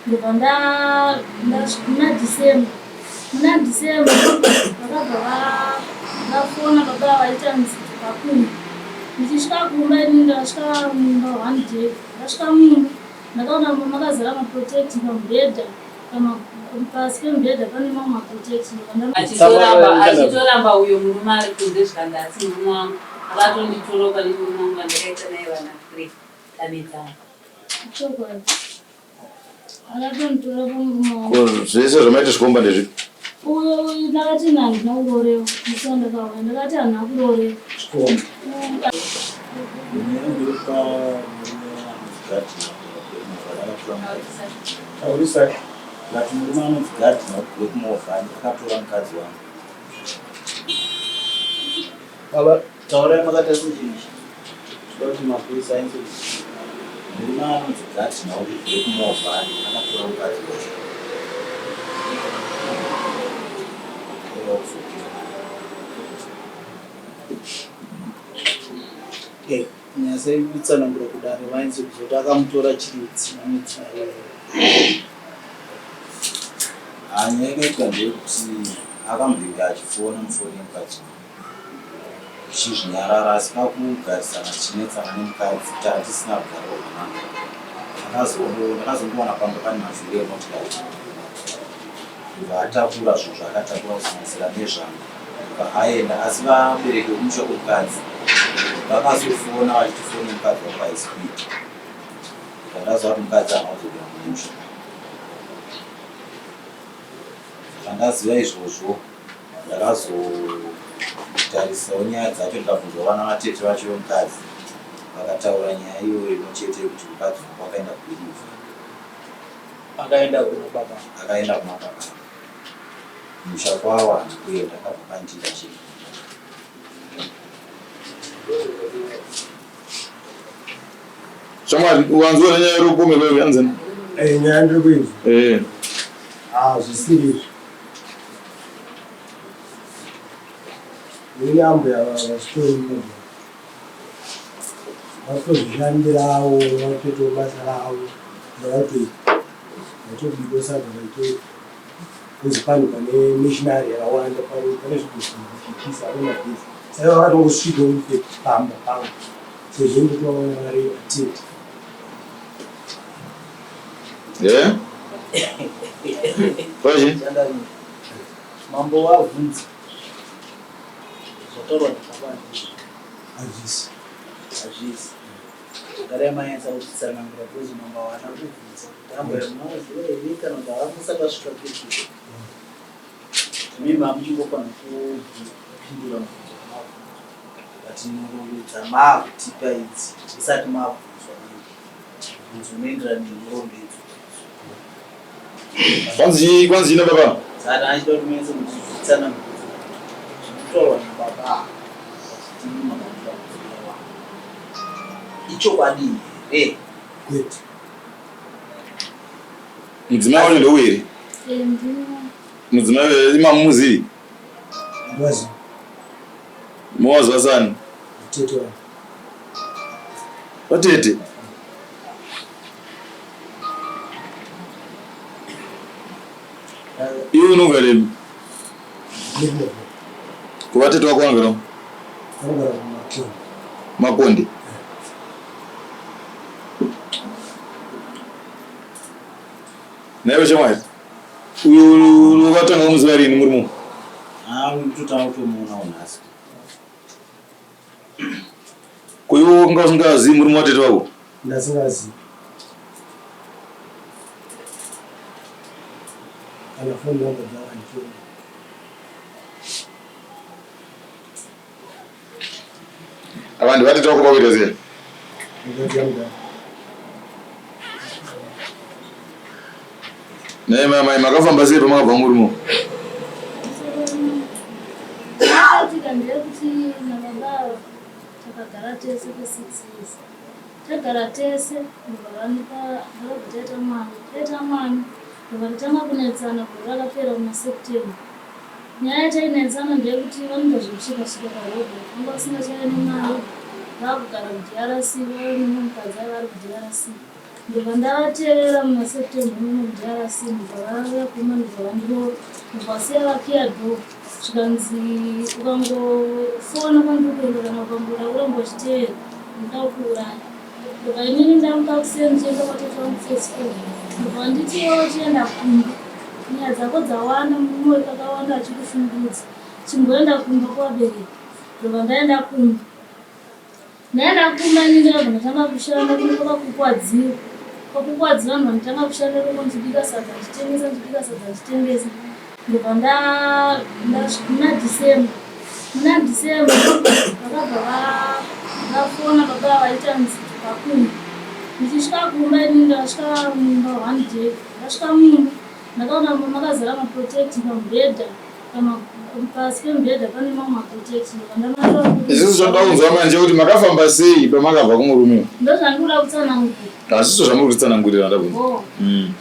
Ndobva nda muna December muna December vakabva vafona baba vaita nzidzoka kumba. Ndichisvika kumba ini ndakasvika mumba one day ndasvika mumba ndakaona mumba makazara maprotect pamubhedha pasi pemubhedha pane mamwe maprotect. Achitoramba uyo murume ari kunze zvikanzi asi murume wangu akatonditora pane murume wangu andakaita naye vana 3 tanetsana. Chokwadi. Akatonditora pamurume wangu. Ko zvese zvamaita zvikomba ndezvipi? Uyo uyu ndakati ini handina kurorewa. Musi wandakauya ndakati handina kurorewa. Chikomba. Nyaya ndeyepa murume anonzi Gardner akatora mukadzi. Taurisai. Ndati murume anonzi Gardner wekuBlackmore Valley akatora mukadzi wangu. Baba taurai makaita sechinji toda kuti mapurisa ainzwe kuti murume anonzi Gardner wekuBlackmore Valley akatora mukadzi wacho. Aiwa kuzopira. Eh, nyasai kutsanangura kudare vainzi kuzoti akamutora chirudzi nemudzimai iyoyo. Ah, nyaya yakaitika ndeyekuti akambenge achifona mufoni yemukadzi uyu tichizvinyarara asi pakugarisana tichinetsana nemukadzi taa tisina kugara zvakanaka ndakazongowana pamba pane mavhiri emotikari ndobva atakura zvinhu zvaakatakura kusanganisira nezvangu ndobva aenda asi vabereki vekumusha kwemukadzi vakazofona vachiti foni yemukadzi wangu haisi kuita Pandaziva kuti mukadzi haana kudzokera kumusha. Pandaziva izvozvo ndakazotarisawo nyaya dzacho ndikabvunzwa vana vatete vacho vemukadzi vakataura nyaya iyoyo imwe chete yekuti mukadzi wangu akaenda kuBelieve. Akaenda kuna baba. Akaenda kuna baba. Musha kwawo haana kuenda akabva kwandiri achiti. Shamwari, wanzwa nenyaya iri kupomerwa iwe yanzeni? Eh, nyaya ndiri kuinzwa. Eh. Ah, zvisiri izvo. Ini ambuya vasitori munhu. Vatozvishandirawo, vatoitawo basa ravo ravatoita. Vatobikawo sadza vaitoita. Because pano pane missionary yakawanda pano pane zvigozvichisa pane magetsi. Saka vakatongosvika infact pamba pangu. Sezvo nditovaona vari atete. Yeah? Kwachi? Mambo wabvunza zvataurwa nababa Hazvisi. Hazvisi. Garai manyatsa kutsanangura because mambo hawana kubvunza kuti ambuya munovaziva here kana kuti havamusati vasvika kupi. Imi hamuchingofanira kupindura mubvunzo wamabvunzwa but nhoroondo dzamaakutipa idzi musati mabvunzwa manje mubvunzo unoenderana nenhoroondo idzodzo. Kwanzi kwanzi ina baba. Saka achida kuti munyatse kutitsanangura zvinotaurwa nababa ava vachiti imi makatora mudzimai wangu. Ichokwadi here? Kwete. Mudzimai wacho ndouyu here? Eh, ndini. Mudzimai uyu imamuzivi? Ndovaziva. Mowaziva sani? Tete wangu. Vatete. Iwe unogarepi? Kuvatete wako vanogara? Vanogara kuMakonde. Makonde. Naiwe shamwari. Uyu wakatanga kumuziva rini murume? Ah, uyu kutotanga kutomuonawo nhasi. Ko iwe wanga usingazivi murume watete wako? Ndasingazivi. Kana phone number dzavo handitori. Ava ndivatete wako pakuita sei? Mukadzi yamudhara. Naye mai makafamba sei pamakabva murume? Chakaitika ndeyekuti nababa ava takagara tese for 6 years. Tagara tese ndobva vandipa ndakabva taita mwana. Taita mwana ndobva tatanga kunetsana gore rakapera muna September. Nyaya yatainetsana ndeyekuti vanoita zvekusuka suka paroad vanga vasingachave nemari vakugara kuDRC vave nemumwe mukadzi aiva ari kuDRC. Ndobva ndavatevera muna September muno muDRC ndobva vauya kumba ndobva vandirova ndobva vasiya vakiya door zvikanzi ukangofona kwandiri kuenda kana ukangoda kuramba uchitevera ndinoda kukuuraya. Ndobva inini ndamuka kuseni ndichienda kwatete vangu first floor ndobva vanditi iwe uchienda kumba nyaya dzako dzawanda murume uyu kakawanda achikushungurudza chimboenda kumba kuvabereki ndobva ndaenda kumba. Ndaenda kumba ini ndakabva ndatanga kushanda kuno kwakakukwadziwa kwakukwadziwa vanhu vanotanga kushanda ikoko ndichibika sadza ndichitengesa ndichibika sadza ndichitengesa ndobva nda muna December muna December vakabva vafona baba vaita nzito pakumba ndichisvika kumba ini ndakasvika mumba one day ndasvika mumba ndakaona mumba makazara maprotect pamubhedha Pasi pemubhedha pane mamwe maprotect ndikandamatora. Isusu zvatoda kunzwa manje kuti makafamba sei pamakabva kumurume. Ndozvandikuda kutsanangura. Hazviso zvamuri kutsanangurira ndabvunza. Oh.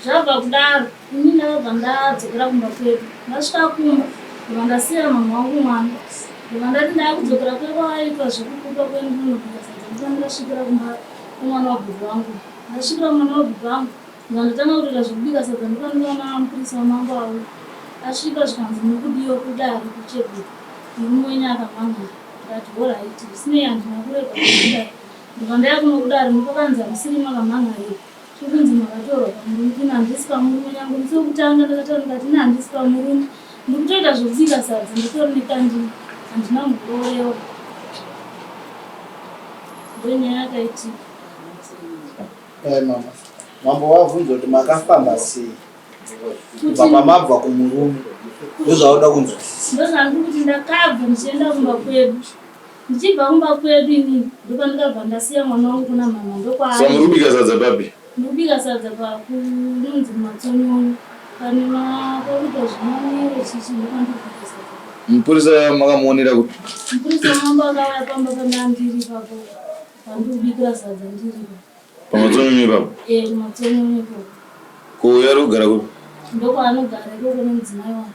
Zvabva kudaro ini ndakabva ndadzokera kumba kwedu. Ndasvika kumba ndobva ndasiya mama wangu mwana. Ndobva ndati ndakudzokera kwedu kwavaitwa zvekukupa kwedu kunobika sadza ndobva ndasvikira kumba kwemwana wabhudhi wangu. Ndasvikira kumwana wabhudhi wangu Ndikandotanga kutoita zvekubika sadza ndopandikaona mupurisa wamambo auya. Asvika zvikanzi murikudiwa kudare kuChegutu murume wenyu akamhan'ara. Ndikati horaiti zvisinei handina kurega kuno kudare. Ndobva ndauya kuno kudare ndopakanzi hamusiri makamhan'arira tiri kunzi makatorwa pamurume. Ini handisi pamurume nyangwe musi wekutanga ndakataura ndikati ini handisi pamurume ndikutoita zvekubika sadza nditori nekandini handina kumboroorewa. Ndonyaya yakaitika. Eh, mama. Mambo wavhunza kuti makafamba sei kubva pamabva kumurume ndozvauda kunzwisisa. Ndozvandiri kuti ndakabva ndichienda kumba kwedu. Ndichibva kumba kwedu inini ndopandakabva ndasiya mwana wangu kuna mama ndokwaari. Saka muri kubika sadza papi? Ndiri kubika sadza pakunonzi kumatsonyonyo pane pakuitwa zvimamiro chichi ndopandiri kubika sadza. Mupurisa makamuonera kupi? Mupurisa mambo akauya pamba pandandiri ipapo pandiri kubikira sadza ndiripo. Pamatsonyonyo ipapo? Eh, kumatsonyonyo ipapo. Ko uyo ari kugara kupi? Ndokwaanogara ikoko nemudzimai wake.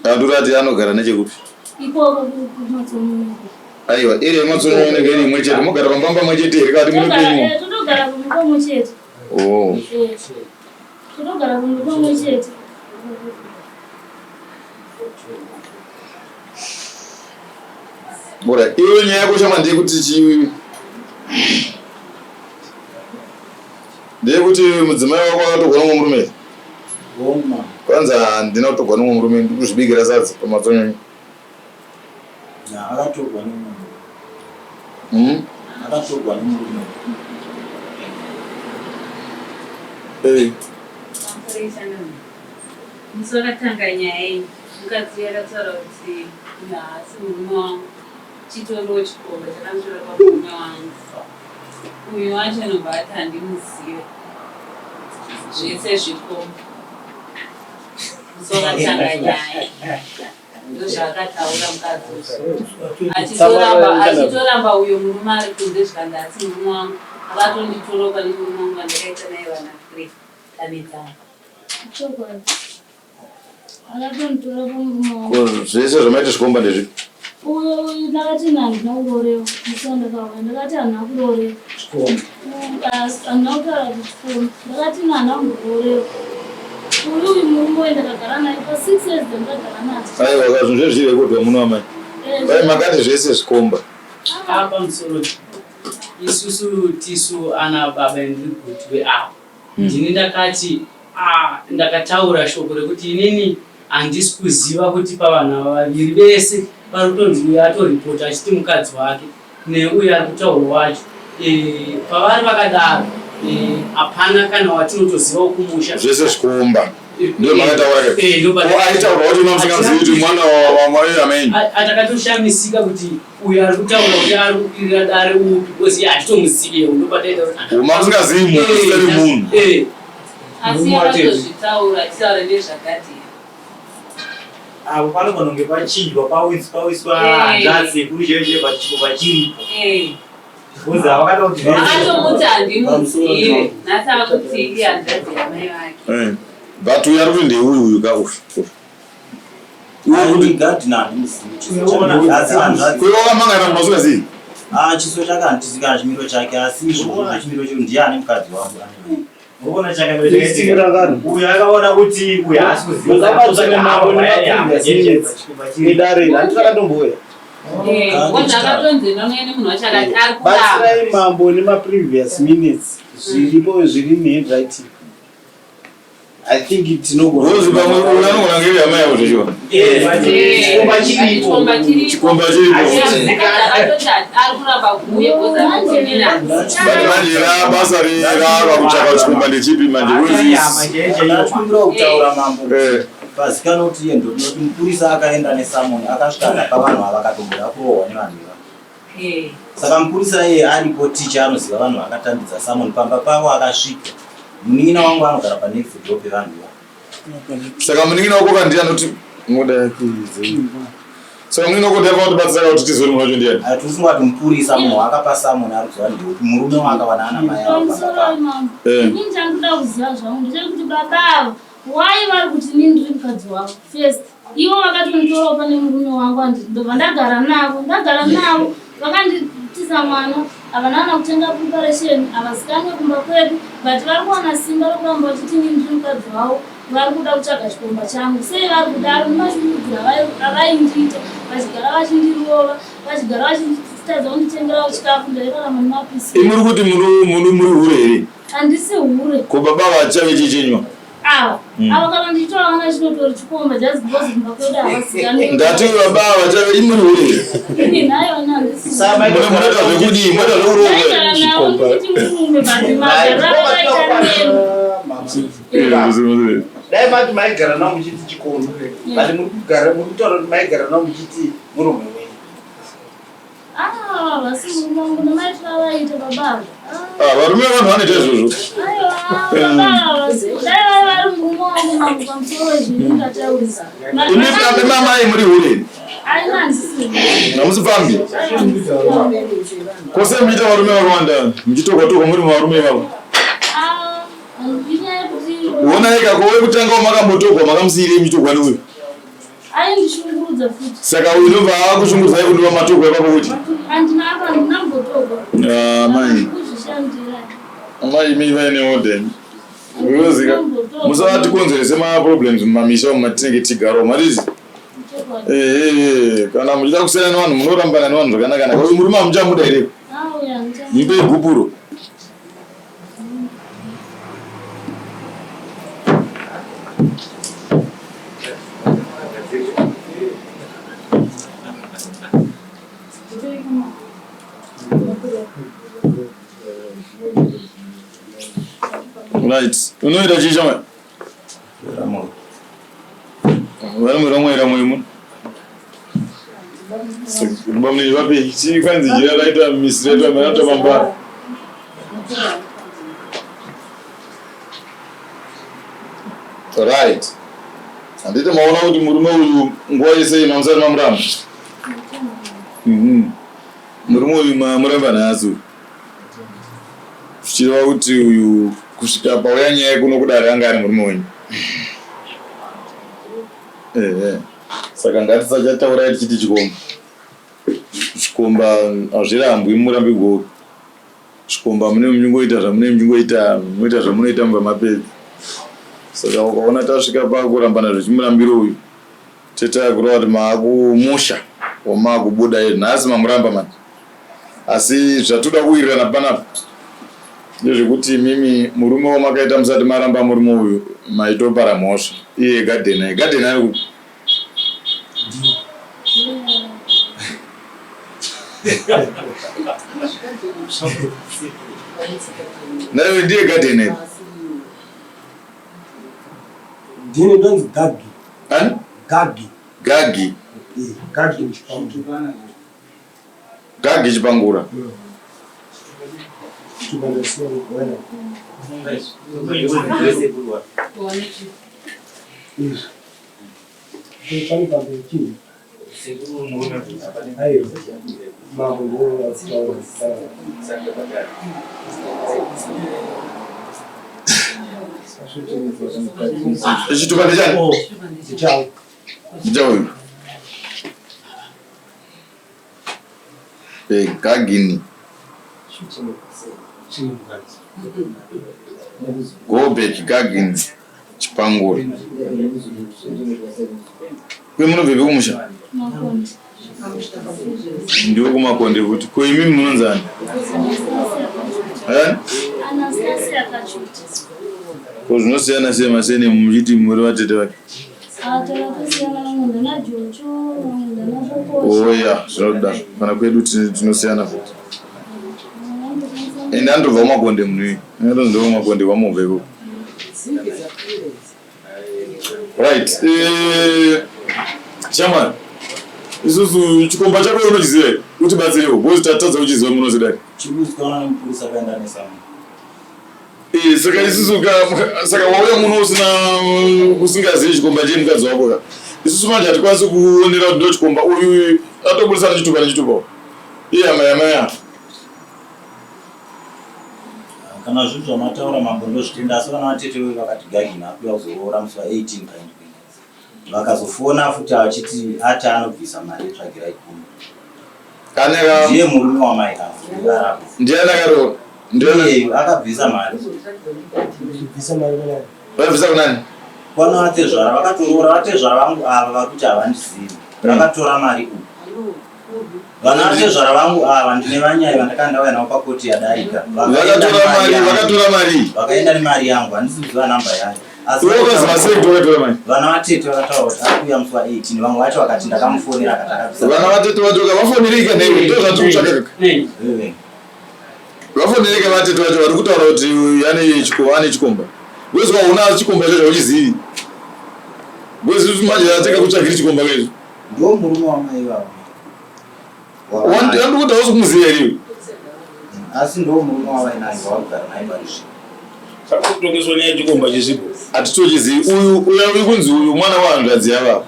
Andurati anogara nechekupi? Ikoko kumatsonyonyo ikoko. Aiwa, iri yematsonyonyo inenge iri imwe chete. Mogara pamba pamwe chete here kana kuti mune penyu? Eh, totogara pamba pamwe chete. Oh. Eh. Totogara pamba pamwe chete. Bora, iwe nyaya yako shama ndeyekuti chi ndeyekuti mudzimai wako akatogwa nomwe murume. Goma. Kwanza handina kutogwa nomwe murume ndikuzvibikira sadza pamatsonyonyo. Ya, akatogwa nemurume. Akatogwa nemurume. Hey. Musi wakatanga nyaya iyi, mukadzi uya akataura kuti uyu haasi murume wangu, chitoriwo chikomba chakamutora pamurume wangu. Uyu wacho anobva ati handimuzive, zvese zvikomba. Musi wakatanga nyaya ndozvaakataura mukadzi uyu achitoramba achitoramba uyo murume ari kunze zvikanzi asi murume wangu akatonditoroka nemurume wangu andakaita naye vana three tanetsana. Chokwadi. Akatonditora pamurume wangu. Ko zvese zvamaita zvikomba ndezvipi? Uyo uyu ndakati ini handina kuroorewa musi wandakauya ndakati handina kuroorewa. Chikomba. Handina kutaura kuti chikomba ndakati ini handina kumboroorewa. Uyu uyu murume uyu ndakagara naye for 6 years ndakagara naye. Aiwa ka zvinhu zvezvirekodwa muno amai. Dai makati zvese zvikomba. Apa musoro isusu tisu ana baba and good weapo. Ndini ndakati ah, ndakataura shoko rekuti inini handisi kuziva kuti pavanhu ava vaviri vese vari kutonzi uyu atoripota achiti mukadzi wake neuyu ari kutaurwa wacho e, pavari vakadaro e, hapana kana watinotoziva wekumusha zvese zvikomba ndio makataura ke eh, ko aitaura kuti mamusingamuzivi kuti mwana wamai ameni atakatoshamisika kuti uyo ari kutaura kuti ari kukwirira dare upi because iye hatitomuzivewo ndopataita kuti Uma musingazivi munhu Eh, usiri munhu. eh. Asi Murume watete. akatozvitaura achitaura nezvaGadhieri. Apo panogona kunge pachinjwa pawiswa Eh. hanzvadzi sekuru chaiyo chaiyo but chipo pachiripo. Eh. Because havakada kuti Akatomuti handimuzive. Nhasi akuti ihanzvadzi yamai vake. Eh. But uyu ari kuti ndeuyu uyu ka uyu. Uyu. Kuiwa wakamangara munhu usingazivi. Ah, chiso chake handisi kana chimiro chake asi izvozvo zvechimiro chake ndiye ane mukadzi wangu Unoona chakamira chakaitika. Uyu akaona kuti uyu haasi kuziva. Mungabatsire mambo nedare handiti vakatomboya. Batsirai mambo nemaprevious minutes zviripo zviri muhandwriting. I think tinogona. Rose pamwe uyu anogona kunge iri hama yavo zvechiwa. Chikomba chiripo. Chikomba chiripo. But manje ra basa rava kutsvaka kuti chikomba ndechipi manje Ndachikumbira kutaura mambo. Eh. Pazikanwa kuti iye ndoti mupurisa akaenda nesamoni akasvika akapa vanhu ava akatomboda kurohwa nevanhu ivava. Saka mupurisa iye aripo ticha anoziva vanhu vakatambidza samoni pamba pavo akasvika. Munin'ina wangu anogara panext door pevanhu ivava. Saka munin'ina wako ka ndiye anoti moda kuidze. Saka munin'ina wako ndiye akatibatsira kuti tizive munhu wacho ndiyani. Ati ufunga kuti mupurisa munhu waakapa samoni ari kuziva ndeupi murume waakawana ana mai avo pamba Pamusoro pavo. mambo. Eh. Inini chandoda kuziva zvangu ndechekuti baba ava why vari kuti inini ndiri mukadzi wavo first. Ivo vakatonditora pane murume wangu ndobva ndagara navo ndagara navo vakanditiza mwana havana kana kutenga preparation havazikanwe kumba kwedu but vari kuwana simba rokuramba vachiti inini ndiri mukadzi wavo vari kuda kutsvaga chikomba changu sei vari kudaro nemashungudziro avaindiita vachigara vachindirova vachigara vachitadza kunditengerawo chikafu ndairarama nemapisi Imi muri kuti muri muri hure here? Handisi hure. Ko baba vachave chichinywa? Ava. Ava kana ndichitora vana chinotori chikomba just because kumba kwedu havazikanwi. Ndati baba vachave imi muri hure here? Ini nayo ana handisi. Munoita zvekudii? Munoita zvekurohwa here? Ndaigara navo ndichiti murume but magara vakaita neni. Dai mati maigara navo muchiti chikomba but muri kugara muri kutaura kuti maigara navo muchiti murume wenyu. Ah, vasi murume wangu nemaitiro avaita baba ava. Ah, varume vevanhu vanoita izvozvo. Aiwa, baba ava vasi. Dai vaiva vari murume wangu mambo pamusoro wezvinhu ndingataurisa. Imi pambe mamai muri hure. Aiwa handisi hure. Hamusi pfambi. Ko sei muchiita varume vakawanda muchitogwa-togwa muri muvarume ivavo? Ah, inyaya yekuti Honai kako wekutanga wamakambotogwa makamusiirei muchitogwa neuyu. Aindishungurudza futi. Saka uyu ndobva akushungurudzai kundiva matogwa ipapo kuti? Handina apa handina kumbotogwa. Ah, mai. Kuzvishandira. Amai imi vaine order. Because musatikonzerese ma problems mumamisha umu matinenge tigara umu hatiti? Eh, kana muchida kusiyana nevanhu munorambana nevanhu zvakanaka naka. Uyu murume hamuchamuda here? Mupei gupuro. Right. Unoita chii chamai? Vanomwira mwira mwe muno. Bamnini vapi chii kwanzi jira raita misreto marato mambara. Right. Handiti maona kuti murume uyu nguva yese iyi mamusati mamuramba. Mhm. Murume uyu mamuramba nhasi uyu. Zvichireva kuti uyu kusvika pauya nyaya kuno kudare anga ari murume wenyu. Ehe. Saka ngatisachataurai tichiti chikomba. Zvikomba hazvirambwi murambi godo. Zvikomba mune muchingoita zvamune muchingoita munoita zvamunoita mubva mapedza. Saka ukaona tasvika pakurambana zvechimurambiro uyu tete akureva kuti maakumusha or maakubuda nhasi mamuramba manje. Asi zvatoda kuwirirana panapa ndezvekuti imimi murume wamakaita musati maramba murume uyu maitopara mhosva iye garden garden ari kupi? Naiwe ndiye garden here? Ndini ndonzi Gagi. Ani? Gagi. Gagi. Eh, Gagi Chipangura. Gagi Chipangura. Chitupa ndechani? Ndichauyu. Eh, Gagini. Go back Gagini. Chipangura. Kwe munobvepi kumusha? Ndiwo kumakonde kuti. Ko imimi munonzani? Eh? Anastasia Kachuti. Ko zvinosiyana sei masene muchiti muri vatete vake? Oya oh, zvinoda kana kwedu tinosiyana futi. Ende anotobva kumakonde munhu uyu. Anotonzi ndokumakonde kwamobva ikoko. Right. Eh, Chairman. Isusu chikomba chako unochiziva here? Utibatsirewo because tatadza kuchiziva muno sedare. Chikuzikanwa nemupurisa kaenda nesamu. Eh, saka isusu ka saka wauya muno usina usingazivi chikomba chemukadzi wako ka. Isusu manje hatikwanisi kuonera kuti ndochikomba uyu atobudisa nechitupa nechitupa. Iye hama yamai Kana zviri zvamataura mambo ndozvitenda asi vana vatete vedu vakati Gagina akuda kuzoroora musi wa 18 paindependence. Vakazofona futi achiti ati anobvisa mari yetsvagirai kuno. Ane Ndiye murume wamai ava. Ndiani akaroora? Ndiani akabvisa mari? Bvisa mari kunani? Vabvisa kunani? Kwana vatezvara vakatoroora vatezvara vangu ava vakuti havandizivi. Vakatora mari uku. Vana vatezvara vangu ava ndine vanyai vandakanga ndauya navo pakoti yadarika. Vakatora mari, vakatora mari. Vakaenda nemari yangu, handisi kuziva namba yayo. Asi Iwe ukaziva sei kuti vakatora mari? Vana vatete vakataura kuti ari kuuya musi wa 18, vamwe vacho vakati ndakamufonera akati akabvisa. Vana vatete vacho vafonereka newe, ndozvatiri kutsvaka kaka. Vafonereka vatete vacho vari kutaura kuti ane chikomba, ane chikomba. Wezwa una chikomba chacho hauchizivi. Wezwa manje ateka kutsvakiri chikomba kaizvo. Ndo murume wamai ivavo. Wandikuti hausi kumuziva here iwe? Asi ndo murume wavainaye wavanogara naye pari zvino. Saka kutongeswa nyaya yechikomba chisipo. Hatitochizivi. Uyu uya uri kunzi uyu mwana wahanzvadzi yavavo.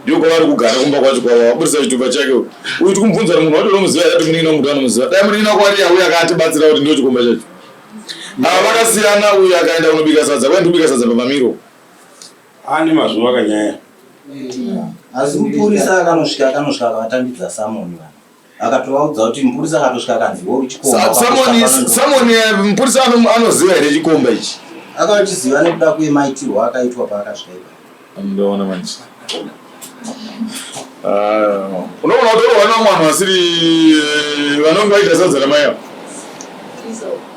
Ndiko kwavari kugara kumba kwacho kwavo vaburitsa chitupa chake uyu. Uyu tikumubvunza kuti munhu wacho unomuziva here ati munin'ina wangu anomuziva. Dai munin'ina wako ari auya akatibatsira kuti ndiyo chikomba chacho. Ava vakasiyana uyu akaenda kunobika sadza kwaenda kubika sadza pamamiro. Ane mazuva kanyaya. Asi mupurisa akanosvika akanosvika akavatambidza samoni vanhu akatovaudza kuti mupurisa akatosvika akanzi wo chikomba Samoni samoni eh, mupurisa anoziva here chikomba ichi? Akachiziva nekuda kwemaitirwo akaitwa paakasvika ipapo. Ndoona manje. Ah, unoona kuti unoona vamwe vanhu vasiri eh, vanonge vaita sadza ramai ava.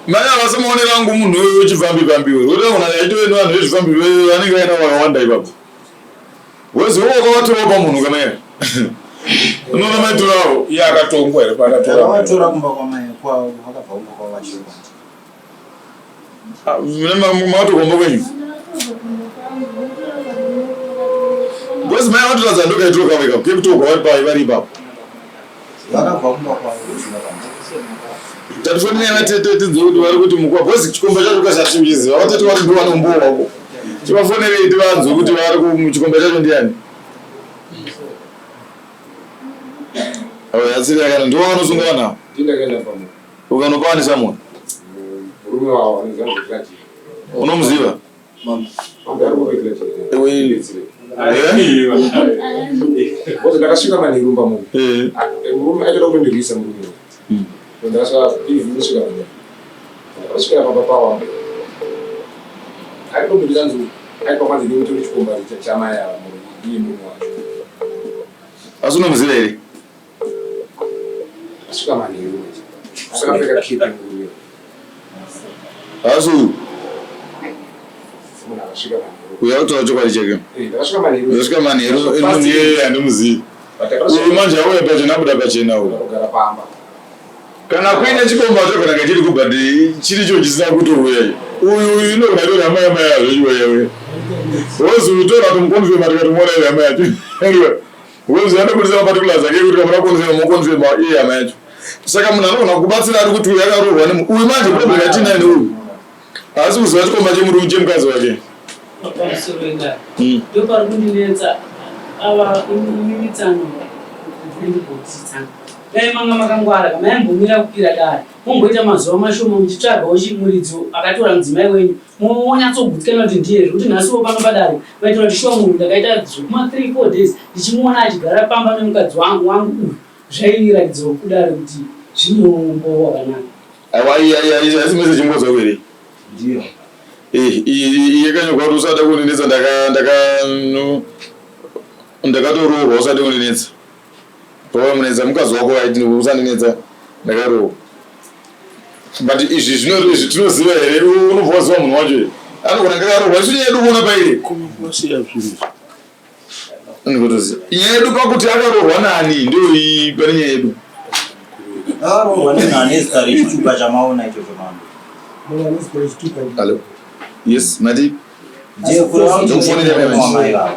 Mai ava semaonero angu munhu wechipfambi pambi uyu. Unoona aitove nevanhu vezvipfambi vanenge vaina vakawanda ipapo. Weziva wakavatora pamunhu kana iye. Unoona maitiro avo. Iye akatongwa here paakatora? Akavatora kumba kwamai kwavo vakabva kumba kwavo vachienda. Ah, Matokomba kwenyu. Because mai vatoratidza ndokaitiro kavo ikako kekutogwa vari pai vari ipapo. Vakabva kumba kwavo vachienda pamba. Tatifonera vatete tinzwe kuti vari kuti mukwa because chikomba chacho kasati uchiziva vatete vari ndiwo vane umbowo wako. Tivafonerei tivanzwe kuti vari ku chikomba chacho ndiani. Oh, asiri yakana ndiwo vanosunga vanhu ava. Ndindakaenda pamwe. Ukanopa ani someone? Murume wavo anonzi Anzi Unomuziva? Ndakasvika manheru mumba muno. Eh. Murume aitoda kutondirwisa murume. Hmm. Ndakasvika ivi ndosvika manheru. Ndakasvikira pamba pawo. Aitombondira nzi aipa kwanzi ndiwe utori chikomba chamai ava murume iye murume wacho. Asi unomuziva here? Asvika manheru manje. Akapfeka kepi murume. Asi uyu Munhu akasvika manheru. uyu akutaura chokwadi chake. Eh, ndakasvika manheru. Ndasvika manheru munhu iyeye handimuzivi. But Uyu ndakasvika manje auya pachena abuda pachena uyu. kugara pamba. Kana kuine chikomba chogona kunge chiri kubva chiricho chisina kutouya. Uyu uyu inogona itori hama yamai yazvo chiuya uya. Wozi uyu tora tumukonfirma tikatomuona iri hama yacho. Anyway, wozi anobudisa maparticulars ake kuti kamuna konfirma mokonfirma iye hama yacho. Saka munhu anogona kubatsira ari kuti uyu akaroorwa nemu uyu manje problem yatinayo neuyu. Haasi kuziva chikomba chemurume chemukadzi wake. Pamusoro wedare ndopari kundinetsa ava imimitsano ndibotitsana dai manga makangwara ka maimbomira kukwira dare momboita mazuva mashoma muchitsvagawo chimuridzo akatora mudzimai wenyu monyatsogutsikana kuti ndiye zvekuti nhasiwo pano padare maitira kuti shuwa munhu ndakaita zvekuma 3 4 days ndichimuona achigara pamba nemukadzi wangu wangu uyu. Zvairatidzawo kudaro kuti zvine umbowo wakanaka. Aiwa iyi iyi haisi message ingodzwa here? Ndiyo. Eh, iyi yakanyorwa kuti usada kundinetsa ndaka ndaka no, ndakatoroorwa usade kundinetsa. Pawamunetsa mukadzi wako waiti usandinetsa ndakaroorwa. But izvi zvino izvi tinoziva here unobva waziva munhu wacho here? Anogona ngakaroorwa isu nyaya yedu kuona pairi. Kumasiya zvinhu. Ndikutoziva. Nyaya yedu pakuti akaroorwa nani ndio iyi pane nyaya yedu. Akaroorwa nemunhu ane zita rechitupa chamaona ichocho mambo. Munhu ane zita rechitupa ndi. Hello. Yes, mati. Ndiye kureva kuti ndiye Ndikufonera murume manje. wamai vavo.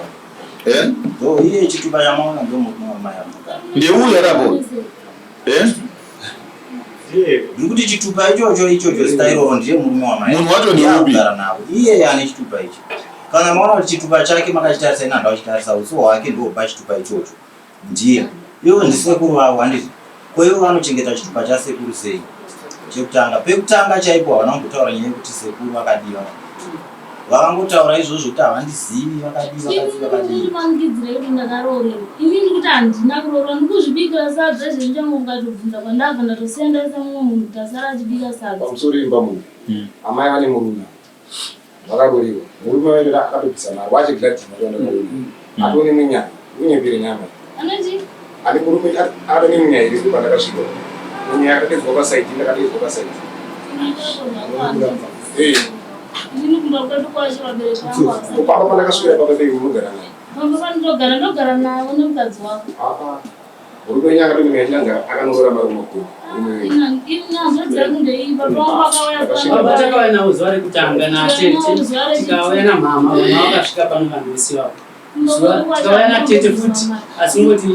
Eh? Ndo iye chitupa chamaona ndo murume wamai avo. Ndiye uyu arapo. Eh? Ndiri kuti chitupa ichocho ichocho zita iroro ndiye murume wamai. Munhu wacho ndeupi? Akugara navo. Iye ane chitupa ichi. Kana maona kuti chitupa chake makachitarisa ini handau chitarisa uso hwake ndopa chitupa ichocho. Ndiye. Ivo ndisekuru vavo handizvo. Ko ivo vanochengeta chitupa chasekuru sei? Chekutanga. Pekutanga chaipo havana kumbotaura nyaya yekuti sekuru vakadiwa. Vakangotaura izvozvo kuti havandizivi vakadii vakadii vakadii. Ndimanikidzirei kuti ndakaroorerwa. Inini kuti handina kuroorwa ndikuzvibikira sadza izvezvi ndichango mukatobvunza kwandabva ndatosiya ndaisa mumwe munhu kuti asara achibika sadza. Pamusoro imba munhu. Amai vane murume. Vakaroorerwa. Murume wacho akatobvisa mari wache Gladys mari atone munyaya. Unyepere nyama. Anoti Ane murume atone munyaya iri pandakasvika. Munyaya akadedzwa pasaidi ndakadedzwa pasaidi. Eh. Inini kumba kwedu kwacho vabereki vangu havasati. Papa pandakasvika papa pei unogara naye. Pamba pandinogara ndogara navo nemukadzi wako. Ah. Murume wenyu akatone munyaya chinanzi akanoroora mari makuru. Murume wenyu. Ini hanzvadzi yangu ndeiyi baba vangu vakauya pano. Baba takauya navo zuva rekutanga natete tikauya namama mama vakasvika pano vanhu vese vavo. Zuva tikauya natete futi asi ngoti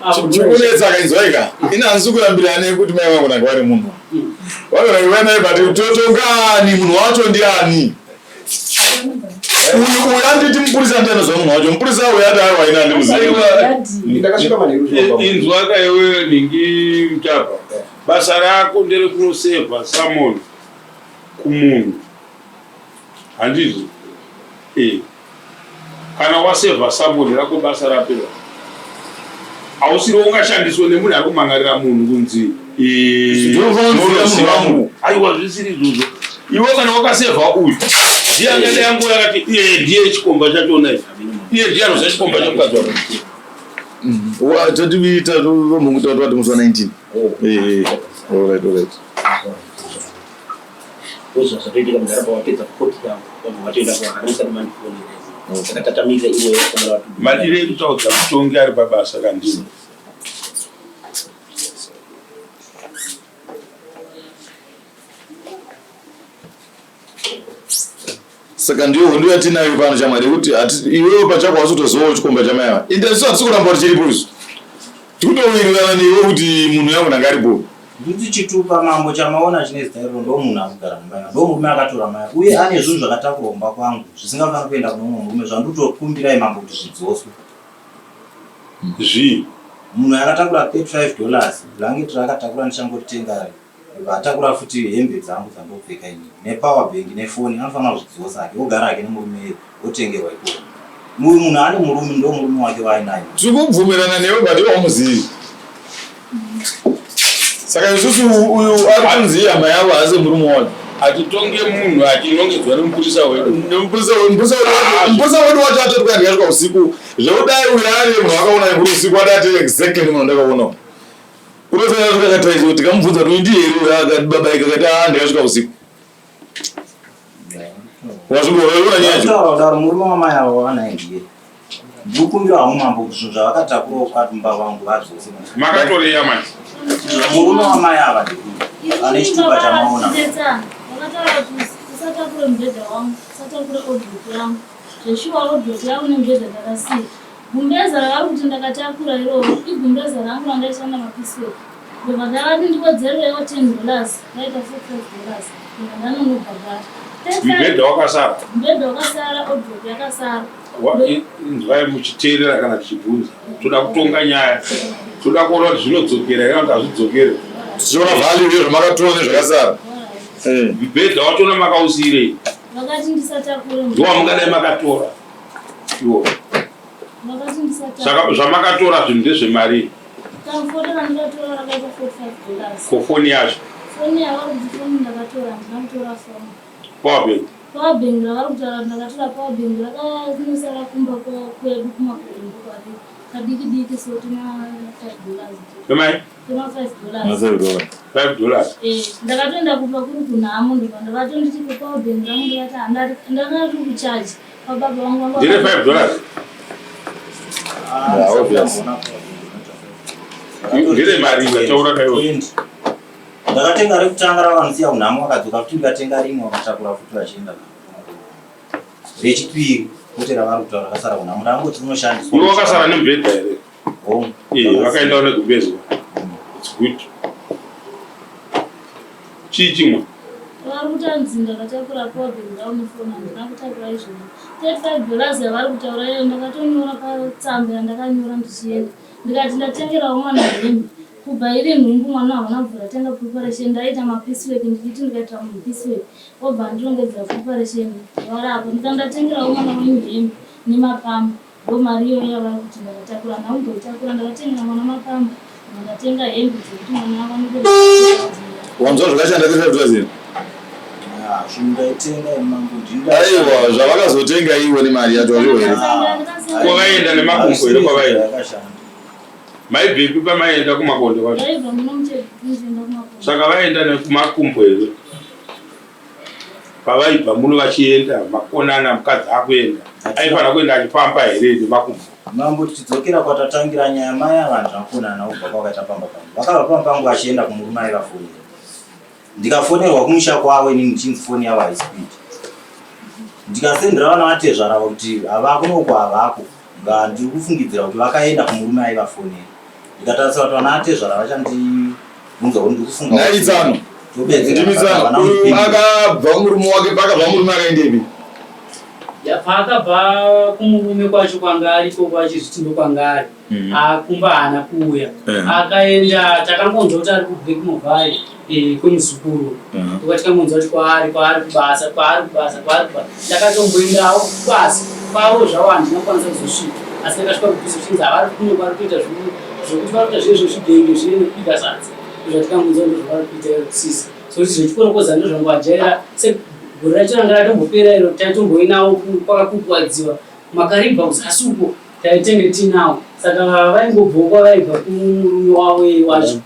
apo Chikunetsa akainzwaika. Ina hanzi kurambirana kuti mai vangu nanga vari munhu. Vanogona kuva naye but totongani munhu wacho ndiani? Uyu uyu anditi mupurisa ndiye anoziva munhu wacho. Mupurisa uyu ati aiwa ina handimuzivi. Ndakasvika manheru zvino. Inzwaka iwe nhingi mutapa. Basa rako nderekunosevha summon kumunhu. Handizvo? Eh. Kana wasevha summon rako basa rapera. Hausiri ungashandiswe nemunhu ari kumhan'arira munhu kunzi eh, Ndinofanira kuziva munoziva munhu wangu. munhu. Aiwa zvisiri izvozvo. Iwe kana wakasevha uyu ndiye angada yangu yakati iye ndiye chikomba chachona ichi. Iye ndiye anoziva chikomba chemukadzi wako. Tatiita vamhungu tati musi wa 19. Eh, eh. All right, all right. Ndozva zvatoitika mudhara pawapedza koti yavo vabva vatoenda kuharisa nemandifonera saka tatamira iwe vakomana vatu Madire ekutaudza mutongi ari pabasa kandini. Saka ndiyo hondo yatinayo pano shamwari yekuti iwewe pachako hausi chikomba chamai ava. Ende isu hatisi kuramba kuti chiripo isu. Tikutowirirana newe kuti munhu yangu nanga aripo. Nditi chitupa mambo chamaona chine zita iroro ndo munhu akugara mumba imomo. Ndo murume akatora mai uye ane zvinhu zvakatakurwa kumba kwangu zvisingafaniri kuenda kune umwe murume zvandinotokumbirai mambo kuti zvidzoswe. Zvii? Munhu akatakura 35 dollars blanket raakatakura ndichangotenga atakura futi hembe dzangu dzandopfeka inini nepower bank nefoni anofanira kuzvidzosa hake ogara hake nemurume otengerwa ikoko. Uyu munhu ane murume ndo murume wake waainaye. Tiri kubvumirana newe but iwe haumuzivi. Saka isusu uyu ari kunzi ihama yavo haasi murume wacho. Hatitonge munhu achinongedzwa nemupurisa wedu. Nemupurisa wedu mupurisa wedu wacho mupurisa wedu wacho atoti kuyandikasvika usiku. Zvekudai uyu ari munhu akaona nekuri usiku adati exactly munhu ndakaona. Unofanira kusvika kataizo tikamubvunza kuti uyu ndiye here uyu akati baba ika akati ah ndakasvika usiku. Wazvimboona nyaya yacho? Taura kudaro murume wamai avo wanaye ndiye. Ndikukumbira hangu mambo kuti zvinhu zvavakatakurawo kwatumba vangu vadzose. Makatoreya manje. Murume wamai ava ndiye. Ane chitupa chamaona. Vakataura kuti usatakure mubhedha wangu, usatakure odrop yangu. Zveshuwa odrop yangu nemubhedha ndakasiya. Gumbeza ravari kuti ndakatakura iroro igumbeza rangu randaishanda mapisweki. Ndobva ndavati ndikodzererewo 10 dollars, raita 45 dollars. Ndobva ndanonobhadhara. Mubhedha wakasara. Mubhedha wakasara, odrop yakasara. Inzwai muchiteerera kana tichibvunza. Toda kutonga nyaya. Toda kuona kuti zvinodzokera here kana kuti hazvidzokere. Tichiona value yezvamakatora nezvakasara. Mubhedha wachona makausiyirei? Vakati ndisatakure. Ndowamungadai makatora. Iwo. Vakati ndisatakure. Saka zvamakatora zvinhu ndezvemari. Kamufoni randakatora rakaita 45 dollars. Ko foni yacho? Foni yavari kuti foni ndakatora handina kutora foni. Power bank? Power bank ravari kutaura kuti ndakatora power bank rakanosara kumba kwedu kumakumbo kwari kadiki diki so tuma 5 dollars. Kemai? Tuma 5 dollars. 5 dollars. Eh, ndakatoenda kumba kuri kunhamo ndobva ndavatonditi ko power bank rangu ndikati handari ndanga riri kucharge. Ndine 5 dollars. Ah, Yeah, obvious. Ndine mari ndataura nayo. Ndakatenga rekutanga ravanosiya kunhamo vakadzoka futi ndikatenga rimwe vakatakura futi vachienda rechipiri kwete ravari kutaura rakasara kunhamo ndangoti rinoshandiswa. Iwe wakasara nemubhedha here? Eh, vakaendawo negumbezwa. It's good. Chii chimwe? Vari kutanzi ndakatakura power bank rangu nefoni handina kutakura izvozvo. 35 dollars yavari kutaura iyo ndakatonyora patsamba yandakanyora ndichienda ndikati ndatengerawo mwana hembe kubva iri nhumbu mwana hauna kubvira atenga preparation ndaita mapiecework ndichiti ndikaita munhu piecework obva andirongedzera preparation varapo ndikati ndatengerawo mwana wenyu hembe nemapamba Ndomari iyoyo yavari kuti ndakatakura handina kumboitakura ndakatengera mwana mapamba ndikatenga hembe dzekuti mwana awane Wanzwa zvakashanda 35 here? Aiwa zvavakazotenga iwe nemari yacho wazviwo here? Kwavaenda nemakumbo here kwavaenda? Maibvepi pamaienda kumakonde kwacho? Saka vaenda nekumakumbo here? Pavaibva muno vachienda makonana mukadzi akuenda aifanira kuenda achifamba here nemakumbo? Mambo tichidzokera kwatatangira nyaya mai ava handina kuonana navo kubva kwakaita pamba pangu. Vakabva pamba pangu vachienda kumurume aivafonera. Ndikafonerwa kumusha kwavo inini ndichinzi foni yavo haisi kuita. Ndikasendera vana vatezvara avo kuti havako noku havako. Nga ndiri kufungidzira kuti vakaenda kumurume aivafonera. Ndikatarisa kuti vana atezvara vachandibvunza kuti ndiri kufunga Nhai tsano. Ndimi tsano. Uyu akabva kumurume wake paakabva murume akaendepi? Ya, paakabva kumurume kwacho kwanga ariko kwachizviti ndokwanga ari mm. Kumba haana kuuya mm. Akaenda takangonzwa kuti ari kublackmovai eh, kwemuzukuru mm. Toka tikangonzwa kuti kwaari kwaari kubasa kwaari kubasa kwaari kubasa ndakatomboendawo kubasa kwavo zvavo handina kukwanisa kuzosvika asi ndakasvika kubvisa zvichinzi havari kuno vari kuita zvekuti vari kuita zviye zvezvigenge zviye nekubika sadza ndozvatikangonzwa ndozvavari kuita sisi so kuti zvechikorokoza ndozvangovajaira segore racho ranga ratombopera iro taitomboinawo kwakakukwadziwa makaribha kuzasi uko taitenge tinawo saka vaingobvawo kwavaibva kumurume wavo wacho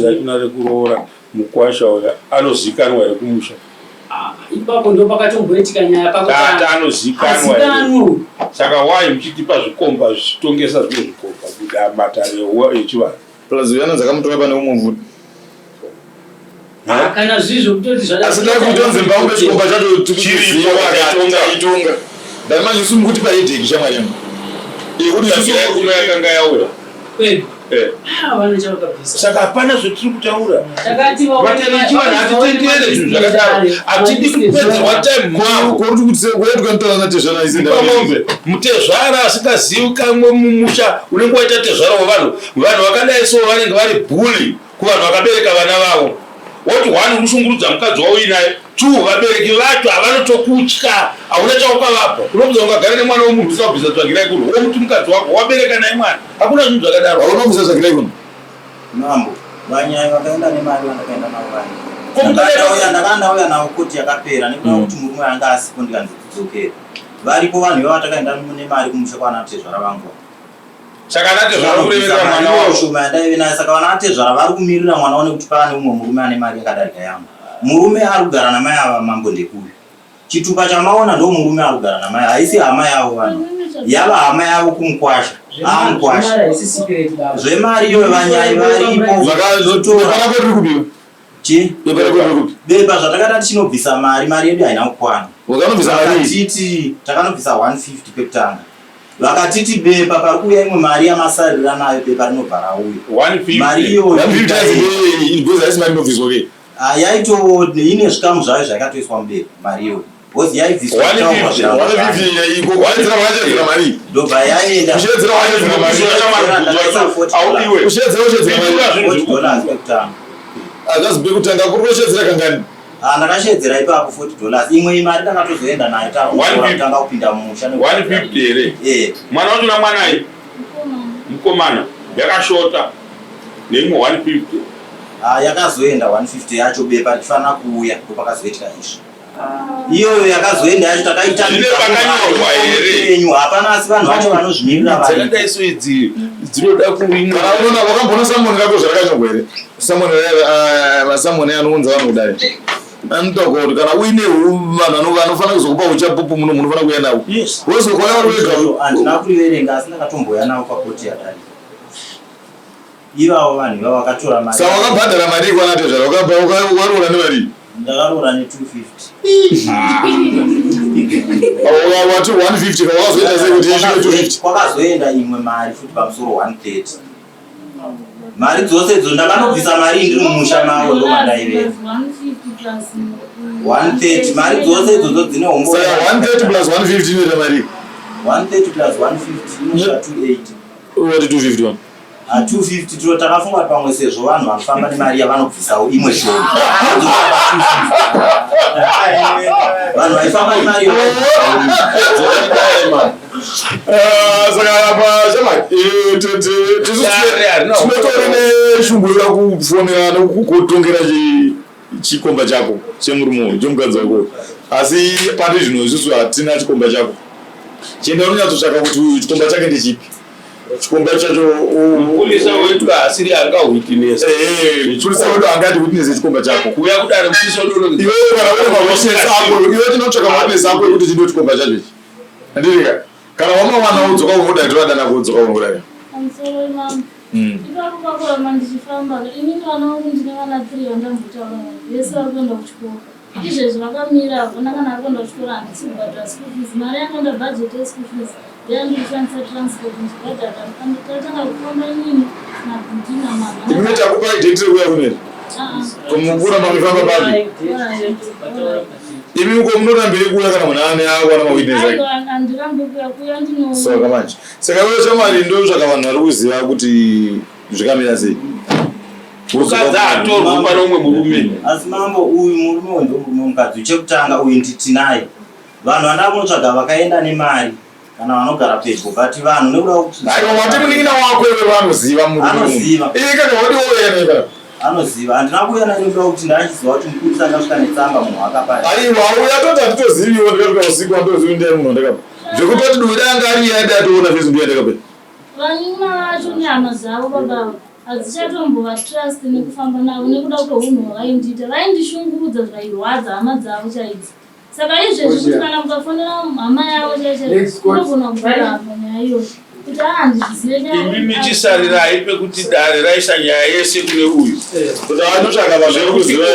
rachona rekuroora Mukwasha uya anozikanwa here kumusha? Ah, ipapo ndo pakatomboitika nyaya pakutata anozikanwa here? Saka why muchitipa zvikomba zvichitongesa zvimwe zvikomba kuda matare echivanhu? Plus uyu anonzi akamutora pane umwe mvuti. Ah, kana zviri zvekutoti zvada Asi dai kutonzi mbambe chikomba chacho tikuchiziva akaitonga itonga. Dai manje isu mukutipa headache shamwari yangu. Yekuti isusu kuno yakanga yauya. Kwedu. Eh. Ah, Saka hapana zvatiri kutaura. Vaterechiwa hatitendere zvinhu zvakadaro. Hatidi kupedzerwa time mavo. Pamombe mutezvara asingazivikanwe mumusha unenge waita tezvara wevanhu. Vanhu vakadai so vanenge vari bully kuvanhu vakabereka vana vavo. Woti one uri kushungurudza mukadzi wauinaye, two vabereki vacho havanotokutya, hauna chaukavapa. Unobvunza ungagara nemwana wemunhu usina kubvisa tsvagirai kuno, womuti mukadzi wako wabereka naye mwana. Hakuna zvinhu zvakadaro. Hauna kubvisa tsvagirai kuno. Mambo, vanyai vakaenda nemari vandakaenda navo vani. Ko mukadzi Ndakauya ndakandauya navo koti yakapera nekuda kwekuti murume anga asipo ndikanzi tidzokere. Varipo vanhu ivava takaenda nemari kumusha kwana tezvara vangu. Saka ana tezvara kureverera mwana wavo. Shoma yandaive nayo saka vana tezvara vari kumirira mwana wavo nekuti pane umwe murume ane mari yakadarika yangu. Murume ari kugara namai ava mambo ndekuyu. Chitupa chamaona ndo murume ari kugara namai haisi hama yavo vanhu. Yava hama yavo kumukwasha. Amukwasha. Zvemari iyoyo vanyai varipo. Zvakazotora. Chi? Bepa rako riri kupi? Bepa zvatakada tichinobvisa mari, mari yedu haina kukwana. Wakanobvisa mari? Vakatiti takanobvisa 150 pekutanga. Vakatiti bepa pari kuuya imwe mari yamasarira nayo bepa rinobva rauya. 150. Mari iyoyo 150 haisi because haisi mari inobviswa ke. Ah, yaito ine zvikamu zvayo zvakatoiswa mubepa mari iyoyo. Because yaibviswa kutaurwa zvirango zvayo. 150 iko waidzira wakachedzera mari. Ndobva yaenda. Kushedzera wakachedzera mari. Ndakaisa 40 Audiwe. Kushedzera wakachedzera mari. $40 dollars pekutanga. Hazvazi pekutanga kuri kushedzera kangani? Ah, ndakashedzera ipapo 40 dollars. Imwe imari ndakatozoenda nayo takutanga kupinda mumusha. 150 here? Eh. Mwana wacho na mwanai? Mukomana. Yakashota. Neimwe 150. Ah, yakazoenda 150 yacho bepa richifanira kuuya ndopakazoitika izvi. Iyoyo yakazoenda yacho takaita Zvine pakanyorwa here? Yenyu hapana asi vanhu vacho vanozvimirira vari. Dzakadai so idzi dzinoda kuinwa. Kana unoona wakamboona samoni rako zvarakanyorwa here? Samoni eh, masamoni anounza vanhu kudare. Anotaura kuti kana uine vanhu vanofanira kuzokupa uchapupu muno munofanira kuuya navo. Wozokouya uri wega. Handina kuriverenga asi ndakatombouya navo pakoti yadarika. Ivavo vanhu ivavo vakatora mari. Saka wakabhadhara marii kwana tezvara? Wakaroora nemarii? Ndakaroora ne 250. Wati 150 wakazoita sei kuti isvike 250? Kwakazoenda imwe mari futi pamusoro 130. Mari dzose idzo ndakanobvisa mari ndiri mumusha mavo ndomandaive. 130 mari dzose idzodzo dzine hombo. Saka 130 plus 150 inoita marii? 130 plus 150 inosvika 280. Wati 251. 250 tiro takafunga kuti pamwe sezvo vanhu vanofamba nemari yavanobvisawo imwe shoma vanhu vaifamba nemari ah, saka apa shama eh, tinotori neshungu yoda kufonera nekukutongera chikomba chako chemurume uyu chemukadzi wako asi pari zvino isusu hatina chikomba chako chienda unonyatsotsvaka kuti uyu chikomba chake ndechipi chikomba chacho mupurisa wedu haasiri anga witness eh, mupurisa wedu angati witness chikomba chako kuuya kudare mupurisa wedu iwe kana uri mawitness ako iwe tinotsvaka mawitness ako ekuti chindo chikomba chacho ichi andirika kana wamawana udzoka ungodai tovadana kudzoka ungodai pamusoro imambo hmm. ipapo pakuramba ndichifamba inini vana vangu ndine vana three vandambotaura vese vari kuenda kuchikoro Izvezvi vakamira havana kana ari kuenda kuchikoro handisi kubhadhara school fees mari yanga ndabhajeti yeschool fees ndeya kushandisa transport ndichibhadhara tatanga kufamba inini nabhudhi namama Imwe takupai date rekuuya kuneri kumukura mamifamba papi imi uko munorambirei kuuya kana munhu ane akwana mawitness ake handirambi kuuya kuuya ndinouya saka manje saka iwe shamwari ndotsvaka vanhu vari kuziva kuti zvikamira sei Mukadzi hatorwi pane umwe murume. Asi mambo uyu murume uyu ndomurume wemukadzi chekutanga uyu nditinaye vanhu vandava kunotsvaga vakaenda nemari kana vanogara pedyo but vanhu nekuda kwekuti Aiwa wati munin'ina wako iwe vanoziva murume. Anoziva. Iye kana wati wouya naye kana. anoziva handina kuuya naye nekuda kwekuti ndachiziva kuti mupurisa angasvika netsamba munhu akapa Aiwa uya toti hatitoziviwo ndikasvika usiku handitozivi ndiani munhu wandakapa. Zvekutoti dui dai anga ari iye aida atoona fesi ndiye ndakapa. Vanyima vacho nehama dzavo baba ava hadzichatombova trust nekufamba navo nekuda kwehunhu hwavaindiita vaindishungurudza zvairwadza hama dzavo chaidzo saka izvezvi kuti kana mukafonera hama yavo chaichai unogona kuramba nyaya iyoyo kuti aa handizvizive Imi michisarirai pekuti dare raisa nyaya yese kune uyu. Kuti anotsvaka vanhu vari kuziva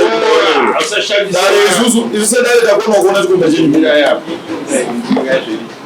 Usashandisa dare isusu isu sedare takona kuona chikomba chenyu. Mira yapo.